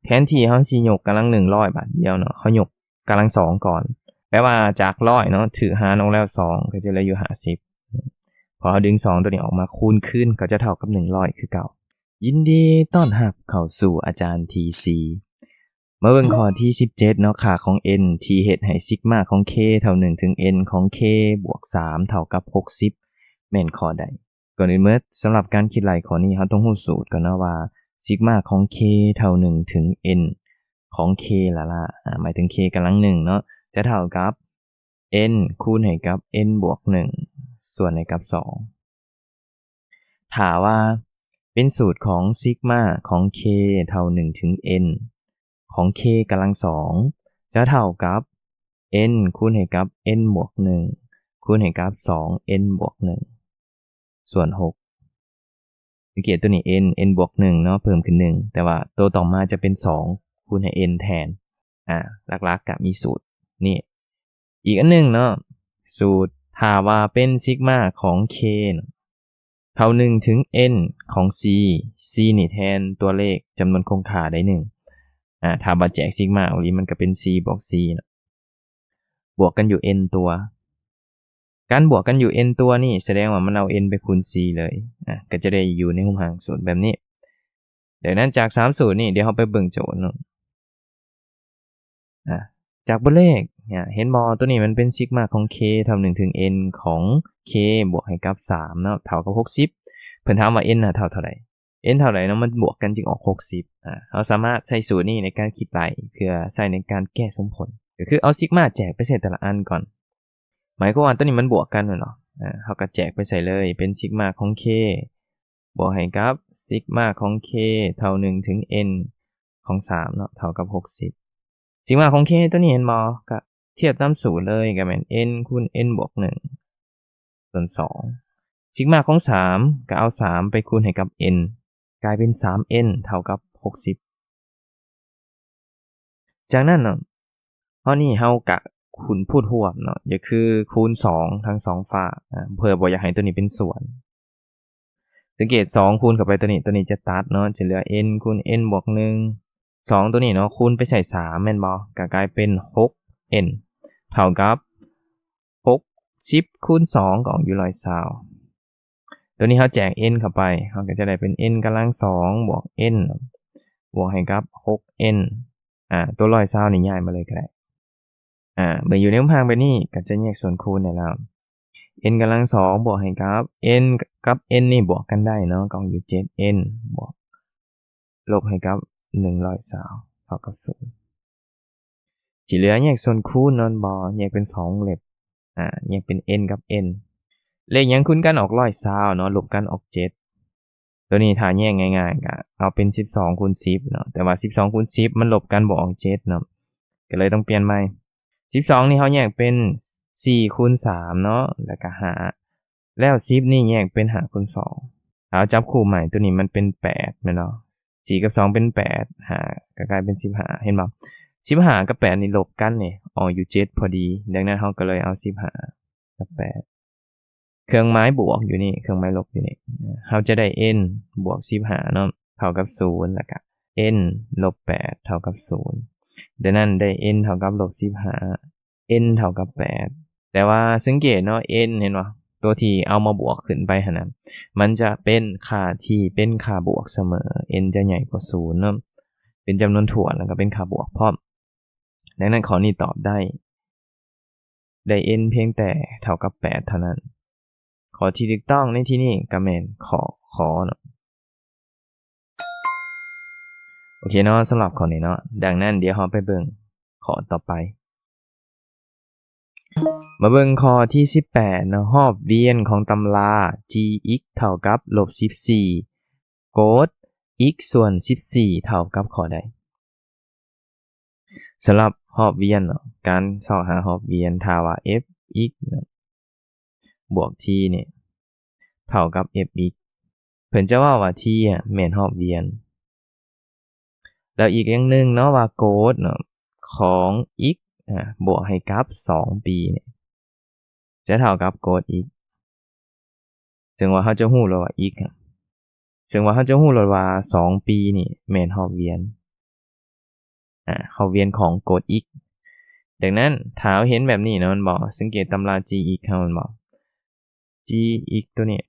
ແທນທີ່ເຮົາຊິຍົກກຳລັງໜຶ່ງຮ້ອຍບາດດຽວເນາະ ເຮົາຍົກກຳລັງສອງກ່ອນ ແປວ່າຈາກຮ້ອຍເນາະ ຖືກຫານອອກແລ້ວສອງ ກໍຈະເຫຼືອຢູ່ຫ້າສິບ ເພາະເຮົາດຶງສອງໂຕນີ້ອອກມາຄູນຄືນ ກໍຈະເທົ່າກັບໜຶ່ງຮ້ອຍຄືເກົ່າ. ຍິນດີຕ້ອນຮັບເຂົ້າສູ່ອາຈານທີຊີ. ມາເບິ່ງຂໍ້ທີສິບເຈັດເນາະ ຄ່າຂອງ n ທີ່ເຮັດໃຫ້ຊິກມາຂອງ k ເທົ່າໜຶ່ງເຖິງ n ຂອງ k ບວກສາມເທົ່າກັບຫົກສິບ ແມ່ນຂໍ້ໃດ? ກ່ອນອື່ນໝົດ ສຳລັບການຄິດໄລ່ຂໍ້ນີ້ ເຮົາຕ້ອງຮູ້ສູດກ່ອນເນາະວ່າ ຊິກມາຂອງ k ເທົ່າໜຶ່ງເຖິງ n ຂອງ k ລະລະ ອາ ໝາຍເຖິງ k ກຳລັງໜຶ່ງເນາະ ຈະເທົ່າກັບ n ຄູນໃຫ້ກັບ n ບວກໜຶ່ງ ສ່ວນໃຫ້ກັບສອງ. ຖ້າວ່າເປັນສູດຂອງຊິກມາຂອງ k ເທົ່າໜຶ່ງເຖິງ n ຂອງ k ກຳລັງສອງ ຈະເທົ່າກັບ n ຄູນໃຫ້ກັບ n ບວກໜຶ່ງ ຄູນໃຫ້ກັບສອງ n ບວກໜຶ່ງ ສ່ວນຫົກ. ສັງເກດໂຕນີ້ n n ບວກໜຶ່ງເນາະ ເພີ່ມຂຶ້ນໜຶ່ງ ແຕ່ວ່າໂຕຕໍ່ມາຈະເປັນສອງ ຄູນໃຫ້ n ແທນ. ອາ ຫຼັກໆກະມີສູດນີ້. ອີກອັນໜຶ່ງເນາະ ສູດ ຖ້າວ່າເປັນຊິກມາຂອງ k ເທົ່າໜຶ່ງເຖິງ n ຂອງ c, c ນີ້ແທນຕົວເລກຈຳນວນຄົງຄ່າໄດ້ໜຶ່ງ ອາ ຖ້າວ່າແຈກຊິກມາອອກອີ່ຫຼີ ມັນກະເປັນ c ບວກ c ເນາະ ບວກກັນຢູ່ n ຕົວ. ການບວກກັນຢູ່ n ຕົວນີ້ ສະແດງວ່າມັນເອົາ n ໄປຄູນ c ເລີຍ ອາ ກໍຈະໄດ້ຢູ່ໃນຮູບຮ່າງສູດແບບນີ້. ດັ່ງນັ້ນຈາກສາມສູດນີ້ ດຽວເຮົາໄປເບິ່ງໂຈດເນາະ ອາ ຈາກບົດເລກ ອາ ເຫັນບໍ່? ໂຕນີ້ມັນເປັນຊິກມາຂອງ k ເທົ່າໜຶ່ງເຖິງ n ຂອງ k ບວກໃຫ້ກັບສາມເນາະ ເທົ່າກັບຫົກສິບ. ເພິ່ນຖາມວ່າ n ນະເທົ່າເທົ່າໃດ? n ເທົ່າໃດເນາະ ມັນບວກກັນຈຶ່ງອອກຫົກສິບ. ອາ ເຮົາສາມາດໃຊ້ສູດນີ້ໃນການຄິດໄລ່ ເພື່ອໃຊ້ໃນການແກ້ສົມຜົນ ກໍຄືເອົາຊິກມາແຈກໄປໃສ່ແຕ່ລະອັນກ່ອນ. ໝາຍຄວາມວ່າໂຕນີ້ມັນບວກກັນແມ່ນບໍ່? ອາ ເຮົາກໍແຈກໄປໃສ່ເລີຍ ເປັນຊິກມາຂອງ k ບວກໃຫ້ກັບຊິກມາຂອງ k ເທົ່າໜຶ່ງເຖິງ n ຂອງສາມເນາະ ເທົ່າກັບຫົກສິບ. ຊິກມາຂອງ k ໂຕນີ້ເຫັນບໍ່? ກໍທຽບຕາມສູດເລີຍ ກໍແມ່ນ n ຄູນ n ບວກໜຶ່ງ ສ່ວນສອງ. ຊິກມາຂອງສາມ ກໍເອົາສາມໄປຄູນໃຫ້ກັບ n ກາຍເປັນສາມ n ເທົ່າກັບຫົກສິບ. ຈາກນັ້ນເນາະ ເຮົານີ້ເຮົາກະຄູນພູດຮວມເນາະ ກໍຄືຄູນສອງທັງສອງຝາກ ອາ ເພື່ອບໍ່ຢາກໃຫ້ໂຕນີ້ເປັນສ່ວນ. ສັງເກດ ສອງຄູນເຂົ້າໄປໂຕນີ້ ໂຕນີ້ຈະຕັດເນາະ ຈະເຫຼືອ n ຄູນ n ບວກໜຶ່ງ. ສອງໂຕນີ້ເນາະ ຄູນໄປໃສ່ສາມແມ່ນບໍ່? ກະກາຍເປັນຫົກ n ເທົ່າກັບຫົກສິບຄູນສອງ ກໍອອກຢູ່ຮ້ອຍຊາວ. ໂຕນີ້ເຮົາແຈກ n ເຂົ້າໄປ ເຮົາກໍຈະໄດ້ເປັນ n ກຳລັງສອງບວກ n ບວກໃຫ້ກັບຫົກ n. ອາ ຕົວຮ້ອຍຊາວນີ້ຍ້າຍມາເລີຍກໍໄດ້. ອາ ເມື່ອຢູ່ໃນຮູບຮ່າງແບບນີ້ ກໍຈະແຍກສ່ວນຄູນໄດ້ແລ້ວ. n ກຳລັງສອງບວກໃຫ້ກັບ n ກັບ n ນີ້ບວກກັນໄດ້ເນາະ ກໍຢູ່ເຈັດ n ບວກ ລົບໃຫ້ກັບໜຶ່ງຮ້ອຍຊາວ ເທົ່າກັບສູນ. ທີ່ເຫຼືອແຍກສ່ວນຄູນແມ່ນບໍ່? ແຍກເປັນສອງວົງເລັບ ອາ ແຍກເປັນ n ກັບ n. ເລກຫຍັງຄູນກັນອອກຮ້ອຍຊາວເນາະ ລົບກັນອອກເຈັດ. ໂຕນີ້ຖ້າແຍກງ່າຍໆ ກໍເອົາເປັນສິບສອງຄູນສິບເນາະ ແຕ່ວ່າສິບສອງຄູນສິບມັນລົບກັນບໍ່ອອກເຈັດເນາະ ກໍເລີຍຕ້ອງປ່ຽນໃໝ່. ສິບສອງນີ້ເຮົາແຍກເປັນສີ່ຄູນສາມເນາະ ແລ້ວກໍຫ້າ ແລ້ວສິບນີ້ແຍກເປັນຫ້າຄູນສອງ. ຖ້າເຮົາຈັບຄູ່ໃໝ່ ໂຕນີ້ມັນເປັນແປດແມ່ນບໍ່? ສີ່ກັບສອງເປັນແປດ ຫ້າກໍກາຍເປັນສິບຫ້າ ເຫັນບໍ່? ສິບຫ້າກັບແປດນີ້ລົບກັນນີ້ອອກຢູ່ເຈັດພໍດີ. ດັ່ງນັ້ນເຮົາກໍເລີຍເອົາສິບຫ້າກັບແປດ ເຄື່ອງໝາຍບວກຢູ່ນີ້ ເຄື່ອງໝາຍລົບຢູ່ນີ້ ເຮົາຈະໄດ້ n ບວກສິບຫ້າເນາະ ເທົ່າກັບສູນ ແລ້ວກະ n ລົບແປດ ເທົ່າກັບສູນ. ດັ່ງນັ້ນໄດ້ n ເທົ່າກັບລົບສິບຫ້າ n ເທົ່າກັບແປດ. ແຕ່ວ່າສັງເກດເນາະ n ເຫັນບໍ່? ຕົວທີ່ເອົາມາບວກຂຶ້ນໄປຫັ້ນນະ ມັນຈະເປັນຄ່າທີ່ເປັນຄ່າບວກສະເໝີ n ຈະໃຫຍ່ກວ່າສູນເນາະ ເປັນຈຳນວນຖ້ວນ ແລ້ວກໍເປັນຄ່າບວກພ້ອມ. ດັ່ງນັ້ນຂໍ້ນີ້ຕອບໄດ້ ໄດ້ n ພຽງແຕ່ເທົ່າກັບແປດເທົ່ານັ້ນ. ຂໍ້ທີ່ຖືກຕ້ອງໃນທີ່ນີ້ກໍແມ່ນຂໍ້ ຂ ເນາະ. ໂອເຄເນາະ ສຳລັບຂໍ້ນີ້ເນາະ. ດັ່ງນັ້ນດຽວເຮົາໄປເບິ່ງຂໍ້ຕໍ່ໄປ. ມາເບິ່ງຂໍ້ທີສິບແປດເນາະ ຮອບວຽນຂອງຕຳລາ g x ເທົ່າກັບລົບສິບສີ່ ໂກດ x ສ່ວນສິບສີ່ເທົ່າກັບຂໍ້ໃດ? ສຳລັບຮອບວຽນເນາະ ການຊອກຫາຮອບວຽນ ຖ້າວ່າ f x ເນາະ ບວກ t ນີ້ເທົ່າກັບ f x ເພິ່ນຈະເວົ້າວ່າ t ອະແມ່ນຮອບວຽນ. ແລ້ວອີກຢ່າງໜຶ່ງເນາະ ວ່າໂກດເນາະ ຂອງ x ອາ ບວກໃຫ້ກັບສອງປີນີ້ ຈະເທົ່າກັບໂກດ x ເຊິ່ງວ່າເຮົາຈະຮູ້ແລ້ວວ່າ x ອະ ເຊິ່ງວ່າເຮົາຈະຮູ້ແລ້ວວ່າສອງປີນີ້ແມ່ນຮອບວຽນ. ອາ ຮອບວຽນຂອງໂກດ x. ດັ່ງນັ້ນ ຖ້າເຮົາເຫັນແບບນີ້ເນາະ ແມ່ນບໍ່? ສັງເກດຕຳລາ gx ເຮົາ ແມ່ນບໍ່? gx ຕົວນີ້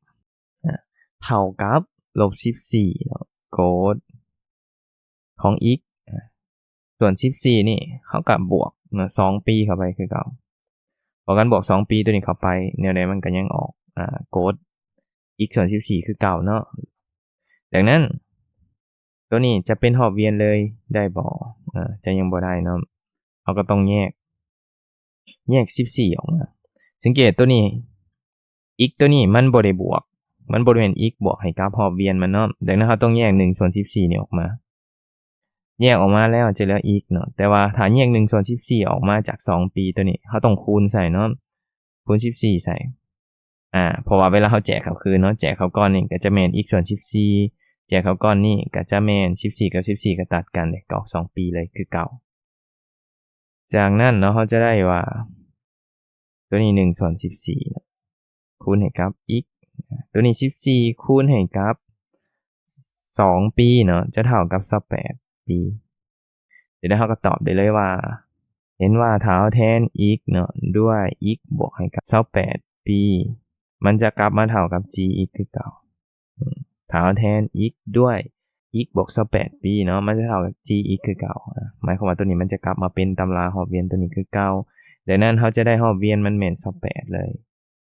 ອາ ເທົ່າກັບລົບສິບສີ່ເນາະ ໂກດຂອງ x ອາ ສ່ວນສິບສີ່ນີ້ ເຮົາກໍບວກເນາະ ສອງປີເຂົ້າໄປຄືເກົ່າ. ບວກກັນບວກສອງປີຕົວນີ້ເຂົ້າໄປ ແນວໃດມັນກໍຍັງອອກ ອາ ໂກດ x ສ່ວນສິບສີ່ຄືເກົ່າເນາະ. ດັ່ງນັ້ນ ຕົວນີ້ຈະເປັນຮອບວຽນເລີຍໄດ້ບໍ່? ອາ ຈະຍັງບໍ່ໄດ້ເນາະ. ເຮົາກໍຕ້ອງແຍກ ແຍກສິບສີ່ອອກມາ. ສັງເກດຕົວນີ້ x ຕົວນີ້ມັນບໍ່ໄດ້ບວກ ມັນບໍ່ໄດ້ແມ່ນ x ບວກໃຫ້ກັບຮອບວຽນມັນເນາະ. ດັ່ງນັ້ນ ເຮົາຕ້ອງແຍກໜຶ່ງສ່ວນສິບສີ່ນີ້ອອກມາ. ແຍກອອກມາແລ້ວຈະເຫຼືອ x ເນາະ. ແຕ່ວ່າຖ້າແຍກໜຶ່ງສ່ວນສິບສີ່ອອກມາຈາກສອງປີຕົວນີ້ ເຮົາຕ້ອງຄູນໃສ່ເນາະ. ຄູນສິບສີ່ໃສ່ ອາ ເພາະວ່າເວລາເຮົາແຈກເຂົ້າຄືນເນາະ ແຈກເຂົ້າກ້ອນນີ້ກໍຈະແມ່ນ x ສ່ວນສິບສີ່ ແຈກເຂົ້າກ້ອນນີ້ກໍຈະແມ່ນສິບສີ່ກັບສິບສີ່ກໍຕັດກັນເດ້ ກໍອອກສອງປີເລີຍຄືເກົ່າ. ຈາກນັ້ນເນາະ ເຮົາຈະໄດ້ວ່າ ຕົວນີ້ໜຶ່ງສ່ວນສິບສີ່ເນາະ ຄູນໃຫ້ກັບ x ຕົວນີ້ສິບສີ່ຄູນໃຫ້ກັບສອງປີເນາະ ຈະເທົ່າກັບຊາວແປດປີ. ຈະໄດ້ ເຮົາກໍຕອບໄດ້ເລີຍວ່າ ເຫັນວ່າຖ້າເຮົາແທນ x ເນາະ ດ້ວຍ x ບວກໃຫ້ກັບຊາວແປດປີ ມັນຈະກັບມາເທົ່າກັບ gx ຄືເກົ່າ. ອາ ຖ້າເຮົາແທນ x ດ້ວຍ x ບວກຊາວແປດປີເນາະ ມັນຈະເທົ່າກັບ gx ຄືເກົ່າ. ອາ ໝາຍຄວາມວ່າຕົວນີ້ມັນຈະກັບມາເປັນຕຳລາຮອບວຽນຕົວນີ້ຄືເກົ່າ. ດັ່ງນັ້ນ ເຮົາຈະໄດ້ຮອບວຽນມັນແມ່ນຊາວແປດເລີຍ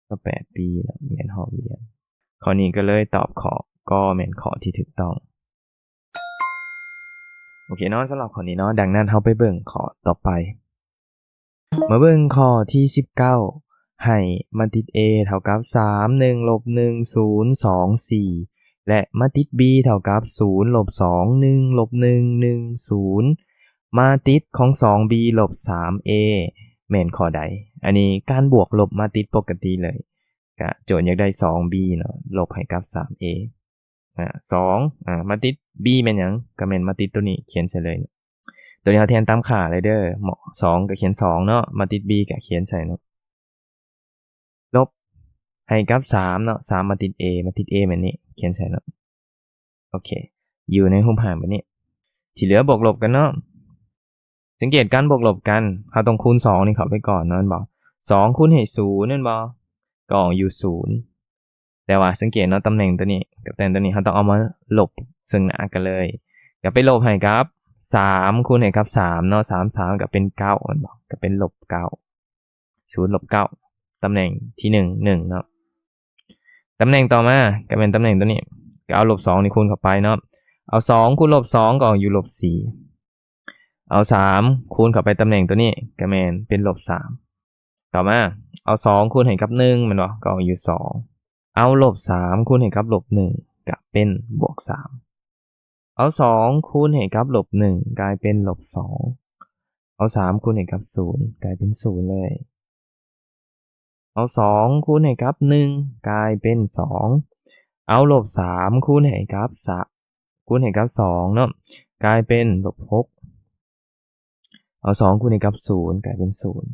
ຊາວແປດປີເນາະ ແມ່ນຮອບວຽນ. ຂໍ້ນີ້ກໍເລີຍຕອບຂໍ້ ກໍແມ່ນຂໍ້ທີ່ຖືກຕ້ອງ. ໂອເຄເນາະ ສຳລັບຂໍ້ນີ້ເນາະ. ດັ່ງນັ້ນ ເຮົາໄປເບິ່ງຂໍ້ຕໍ່ໄປ. ມາເບິ່ງຂໍ້ທີສິບເກົ້າ ໃຫ້ມາຕິດ A ເທົ່າກັບສາມ ໜຶ່ງ ລົບໜຶ່ງ ສູນ ສອງ ສີ່ ແລະ ມາຕິດ B ເທົ່າກັບສູນ ລົບສອງ ໜຶ່ງ ລົບໜຶ່ງ ໜຶ່ງ ສູນ ມາຕິດຂອງສອງ B ລົບສາມ A ແມ່ນຂໍ້ໃດ? ອັນນີ້ການບວກລົບມາຕິດປົກກະຕິເລີຍ. ກະໂຈດຢາກໄດ້ສອງ B ເນາະ ລົບໃຫ້ກັບສາມ A ອາ ສອງ ອາ ມາຕິດ B ແມ່ນຫຍັງ? ກໍແມ່ນມາຕິດຕົວນີ້ ຂຽນໃສ່ເລີຍ. ຕົວນີ້ເຮົາແທນຕາມຄ່າເລີຍເດີ ເໝາະ ສອງກໍຂຽນສອງເນາະ ມາຕິດ B ກໍຂຽນໃສ່ເນາະ ລົບໃຫ້ກັບສາມເນາະ ສາມມາຕິດ A ມາຕິດ A ແມ່ນນີ້ ຂຽນໃສ່ເນາະ. ໂອເຄ ຢູ່ໃນຮູບຮ່າງແບບນີ້ ທີ່ເຫຼືອບວກລົບກັນເນາະ. ສັງເກດການບວກລົບກັນ ເຮົາຕ້ອງຄູນສອງນີ້ເຂົ້າໄປກ່ອນເນາະ ແມ່ນບໍ່? ສອງຄູນໃຫ້ສູນ ແມ່ນບໍ່? ກໍອອກຢູ່ສູນ. ແຕ່ວ່າສັງເກດເນາະ ຕຳແໜ່ງຕົວນີ້ກັບຕຳແໜ່ງຕົວນີ້ ເຮົາຕ້ອງເອົາມາລົບເຊິ່ງໜ້າກັນເລີຍ ກໍໄປລົບໃຫ້ກັບສາມຄູນໃຫ້ກັບສາມເນາະ ສາມ ສາມກໍເປັນເກົ້າ ແມ່ນບໍ່? ກໍເປັນລົບເກົ້າ ສູນ ລົບເກົ້າ ຕຳແໜ່ງທີໜຶ່ງ ໜຶ່ງເນາະ. ຕຳແໜ່ງຕໍ່ມາກໍແມ່ນຕຳແໜ່ງຕົວນີ້ ກໍເອົາລົບສອງນີ້ຄູນເຂົ້າໄປເນາະ ເອົາສອງຄູນລົບສອງກໍອອກຢູ່ລົບສີ່ ເອົາສາມຄູນເຂົ້າໄປຕຳແໜ່ງຕົວນີ້ ກໍແມ່ນເປັນລົບສາມ. ຕໍ່ມາ ເອົາສອງຄູນໃຫ້ກັບໜຶ່ງ ແມ່ນບໍ່? ກໍອອກຢູ່ສອງ ເອົາລົບສາມຄູນໃຫ້ກັບລົບໜຶ່ງ ກໍເປັນບວກສາມ ເອົາສອງຄູນໃຫ້ກັບລົບໜຶ່ງ ກາຍເປັນລົບສອງ ເອົາສາມຄູນໃຫ້ກັບສູນ ກາຍເປັນສູນເລີຍ ເອົາສອງຄູນໃຫ້ກັບໜຶ່ງ ກາຍເປັນສອງ ເອົາລົບສາມຄູນໃຫ້ກັບສາມ ຄູນໃຫ້ກັບສອງເນາະ ກາຍເປັນລົບຫົກ ເອົາສອງຄູນໃຫ້ກັບສູນ ກາຍເປັນສູນ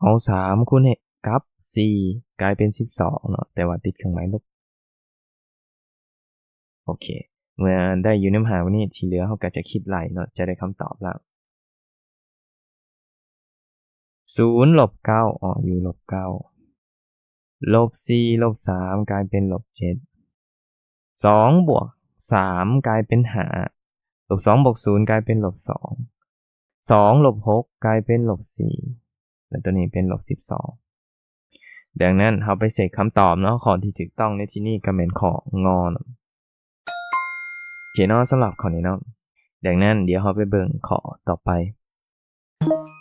ເອົາສາມຄູນໃຫ້ກັບສີ່ ກາຍເປັນສິບສອງເນາະ ແຕ່ວ່າຕິດເຄື່ອງໝາຍລົບ. ໂອເຄ ເມື່ອໄດ້ຢູ່ໃນມະຫາວິທະຍາໄລນີ້ ທີ່ເຫຼືອເຮົາກໍຈະຄິດໄລ່ເນາະ ຈະໄດ້ຄຳຕອບແລ້ວ. ສູນ ລົບເກົ້າ ອອກຢູ່ລົບເກົ້າ ລົບສີ່ ລົບສາມ ກາຍເປັນລົບເຈັດ ສອງບວກສາມ ກາຍເປັນຫ້າ ລົບສອງບວກສູນ ກາຍເປັນລົບສອງ ສອງລົບຫົກ ກາຍເປັນລົບສີ່ ແລະ ຕົວນີ້ເປັນລົບສິບສອງ. ດັ່ງນັ້ນ ເຮົາໄປເຊັກຄຳຕອບເນາະ ຂໍ້ທີ່ຖືກຕ້ອງໃນທີ່ນີ້ກໍແມ່ນຂໍ້ ງ ເນາະ. ໂອເຄເນາະ ສຳລັບຂໍ້ນີ້ເນາະ. ດັ່ງນັ້ນ ດຽວເຮົາໄປເບິ່ງຂໍ້ຕໍ່ໄປ.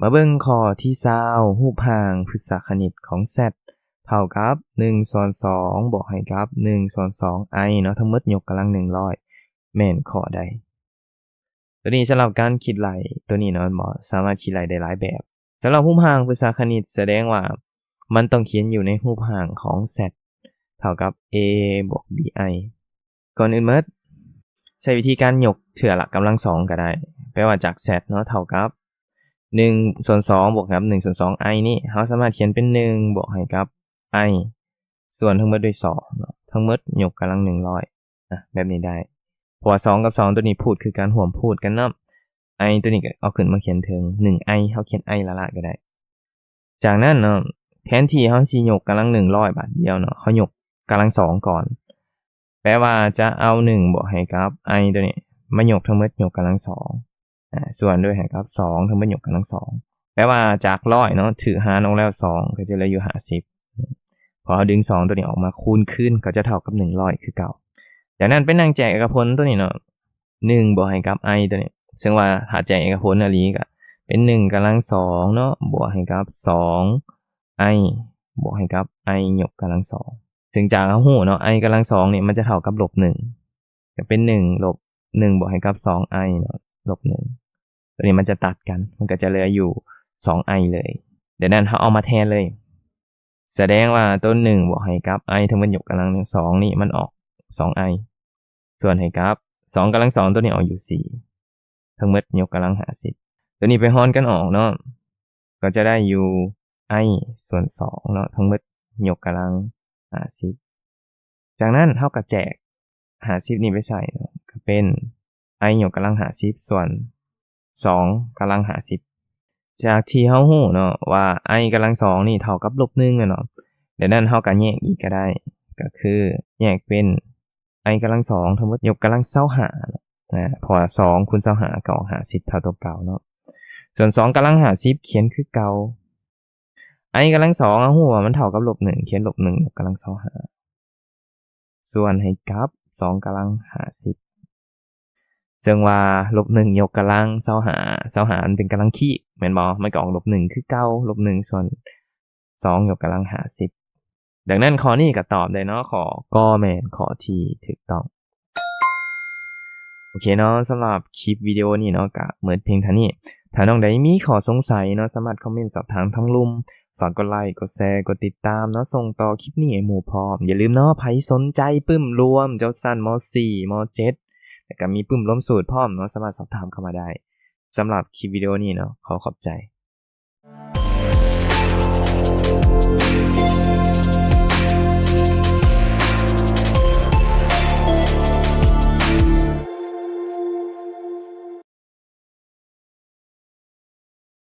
ມາເບິ່ງຂໍ້ທີຊາວ ຮູບຮ່າງພຶດຊະຄະນິດຂອງ z ເທົ່າກັບໜຶ່ງສ່ວນສອງ ບວກໃຫ້ກັບໜຶ່ງສ່ວນສອງ i ເນາະ ທັງໝົດຍົກກຳລັງໜຶ່ງຮ້ອຍ ແມ່ນຂໍ້ໃດ? ຕົວນີ້ສຳລັບການຄິດໄລ່ຕົວນີ້ເນາະ ແມ່ນບໍ່? ສາມາດຄິດໄລ່ໄດ້ຫຼາຍແບບ. ສຳລັບຮູບຮ່າງພຶດຊະຄະນິດ ສະແດງວ່າມັນຕ້ອງຂຽນຢູ່ໃນຮູບຮ່າງຂອງ z ເທົ່າກັບ a ບວກ bi. ກ່ອນອື່ນໝົດ ໃຊ້ວິທີການຍົກເທື່ອລະກຳລັງສອງກໍໄດ້. ແປວ່າຈາກ z ເນາະ ເທົ່າກັບໜຶ່ງສ່ວນສອງ ບວກກັບໜຶ່ງສ່ວນສອງ i ນີ້ ເຮົາສາມາດຂຽນເປັນໜຶ່ງ ບວກໃຫ້ກັບ i ສ່ວນທັງໝົດດ້ວຍສອງເນາະ ທັງໝົດຍົກກຳລັງໜຶ່ງຮ້ອຍ ອະ ແບບນີ້ໄດ້ ເພາະວ່າສອງກັບສອງຕົວນີ້ພູດຄືກັນ ຮ່ວມພູດກັນເນາະ. i ຕົວນີ້ກໍເອົາຂຶ້ນມາຂຽນເທິງ ໜຶ່ງ i ເຮົາຂຽນ i ລ້າໆກໍໄດ້. ຈາກນັ້ນເນາະ ແທນທີ່ເຮົາຊິຍົກກຳລັງໜຶ່ງຮ້ອຍບາດດຽວເນາະ ເຮົາຍົກກຳລັງສອງກ່ອນ. ແປວ່າຈະເອົາໜຶ່ງບວກໃຫ້ກັບ i ຕົວນີ້ມາຍົກທັງໝົດຍົກກຳລັງສອງ ອາ ສ່ວນດ້ວຍໃຫ້ກັບສອງທັງໝົດຍົກກຳລັງສອງ. ແປວ່າຈາກຮ້ອຍເນາະ ຖືກຫານອອກແລ້ວສອງ ກໍຈະເຫຼືອຢູ່ຫ້າສິບ. ພໍເຮົາດຶງສອງຕົວນີ້ອອກມາຄູນຄືນ ກໍຈະເທົ່າກັບໜຶ່ງຮ້ອຍຄືເກົ່າ. ຈາກນັ້ນໄປນັ່ງແຈກເອກະຜົນຕົວນີ້ເນາະ ໜຶ່ງບວກໃຫ້ກັບ i ຕົວນີ້ ເຊິ່ງວ່າຖ້າແຈກເອກະຜົນອີ່ຫຼີກໍເປັນໜຶ່ງກຳລັງສອງເນາະ ບວກໃຫ້ກັບສອງ i ບວກໃຫ້ກັບ i ຍົກກຳລັງສອງ. ເຊິ່ງຈາກເຮົາຮູ້ເນາະ i ກຳລັງສອງນີ້ມັນຈະເທົ່າກັບລົບໜຶ່ງ ຈະເປັນໜຶ່ງລົບ ໜຶ່ງບວກໃຫ້ກັບສອງ i ເນາະ ລົບໜຶ່ງ ຕົວນີ້ມັນຈະຕັດກັນ ມັນກໍຈະເຫຼືອຢູ່ສອງ i ເລີຍ. ດັ່ງນັ້ນເຮົາເອົາມາແທນເລີຍ ສະແດງວ່າຕົວໜຶ່ງບວກໃຫ້ກັບ i ທັງໝົດຍົກກຳລັງສອງນີ້ມັນອອກສອງ i ສ່ວນໃຫ້ກັບສອງກຳລັງສອງຕົວນີ້ອອກຢູ່ສີ່ ທັງໝົດຍົກກຳລັງຫ້າສິບ. ຕົວນີ້ໄປຮອນກັນອອກເນາະ ກໍຈະໄດ້ຢູ່ i ສ່ວນສອງເນາະ ທັງໝົດຍົກກຳລັງຫ້າສິບ. ຈາກນັ້ນເຮົາກໍແຈກຫ້າສິບນີ້ໄປໃສ່ເນາະ ກໍເປັນ i ຍົກກຳລັງຫ້າສິບ ສ່ວນສອງກຳລັງຫ້າສິບ. ຈາກທີ່ເຮົາຮູ້ເນາະວ່າ i ກຳລັງສອງນີ້ເທົ່າກັບລົບໜຶ່ງແມ່ນບໍ່? ດັ່ງນັ້ນເຮົາກໍແຍກອີກກໍໄດ້ ກໍຄືແຍກເປັນ i ກຳລັງສອງທັງໝົດຍົກກຳລັງຊາວຫ້າ ອາ ເພາະວ່າສອງຄູນຊາວຫ້າກໍອອກຫ້າສິບເທົ່າຕົວເກົ່າເນາະ ສ່ວນສອງກຳລັງຫ້າສິບຂຽນຄືເກົ່າ. i ກຳລັງສອງ ເຮົາຮູ້ວ່າມັນເທົ່າກັບລົບໜຶ່ງ ຂຽນລົບໜຶ່ງຍົກກຳລັງຊາວຫ້າ ສ່ວນໃຫ້ກັບສອງກຳລັງຫ້າສິບ ເຊິ່ງວ່າລົບໜຶ່ງຍົກກຳລັງຊາວຫ້າ ຊາວຫ້າມັນເປັນກຳລັງຄີບແມ່ນບໍ່? ມັນກໍອອກລົບໜຶ່ງຄືເກົ່າ ລົບໜຶ່ງສ່ວນສອງຍົກກຳລັງຫ້າສິບ. ດັ່ງນັ້ນຂໍ້ນີ້ກໍຕອບໄດ້ເນາະ ຂໍ້ ກໍແມ່ນຂໍ້ທີ່ຖືກຕ້ອງ. ໂອເຄເນາະ ສຳລັບຄລິບວິດີໂອນີ້ເນາະ ກະໝົດພຽງເທົ່ານີ້. ຖ້ານ້ອງໃດມີຂໍ້ສົງໄສເນາະ ສາມາດຄອມເມັນສອບຖາມທາງລຸ່ມ. ຝາກກົດໄລ ກົດແຊ ກົດຕິດຕາມເນາະ ສົ່ງຕໍ່ຄລິບນີ້ໃຫ້ໝູ່ພ້ອມ. ຢ່າລືມເນາະ ໃຜສົນໃຈປຶ້ມລວມຈົບຊັ້ນ ມໍສີ່ ມໍເຈັດ ແລ້ວກະມີປຶ້ມລວມສູດພ້ອມເນາະ ສາມາດສອບຖາມເຂົ້າມາໄດ້. ສຳລັບຄລິບວິດີໂອນີ້ເນາະ ຂໍຂອບໃຈ.